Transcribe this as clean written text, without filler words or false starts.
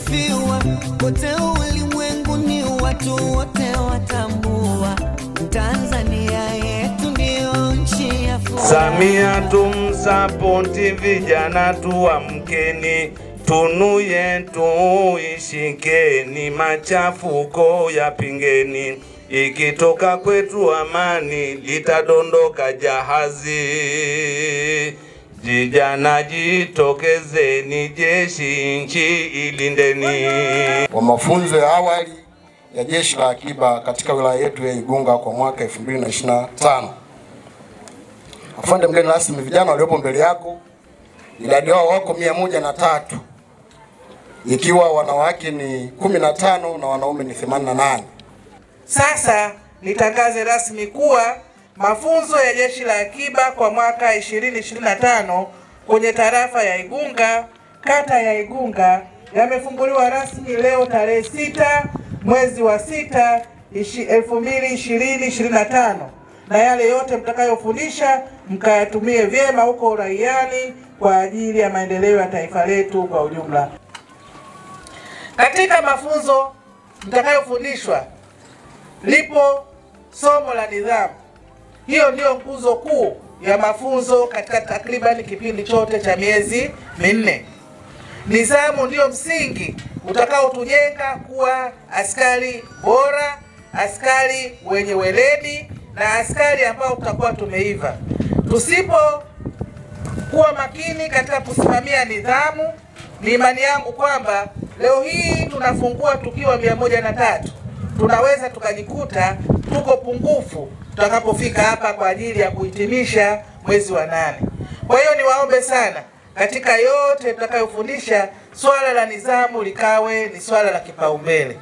kusifiwa kote ulimwenguni, watu wote watambua Tanzania yetu ndio nchi ya furaha. Samia tumsapoti, vijana tuamkeni, tunu yetu ishikeni, machafuko yapingeni. Ikitoka kwetu amani litadondoka jahazi. Vijana jitokezeni, jeshi nchi ilindeni. Wa mafunzo ya awali ya Jeshi la Akiba katika wilaya yetu ya Igunga kwa mwaka 2025. Afande mgeni rasmi, vijana waliopo mbele yako idadi yao wako 103, ikiwa wanawake ni 15 na wanaume ni 88. Sasa nitangaze rasmi kuwa mafunzo ya Jeshi la Akiba kwa mwaka 2025 kwenye tarafa ya Igunga, kata ya Igunga yamefunguliwa rasmi leo tarehe 6 mwezi wa 6 2025, na yale yote mtakayofundisha mkayatumie vyema huko uraiani kwa ajili ya maendeleo ya taifa letu kwa ujumla. Katika mafunzo mtakayofundishwa lipo somo la nidhamu. Hiyo ndio nguzo kuu ya mafunzo katika takriban kipindi chote cha miezi 4. Nidhamu ndio msingi utakaotujenga kuwa askari bora, askari wenye weledi na askari ambao tutakuwa tumeiva. Tusipo kuwa makini katika kusimamia nidhamu, ni imani yangu kwamba leo hii tunafungua tukiwa 103, tunaweza tukajikuta tuko pungufu tutakapofika hapa kwa ajili ya kuhitimisha mwezi wa 8. Kwa hiyo niwaombe sana, katika yote tutakayofundisha, swala la nidhamu likawe ni swala la kipaumbele.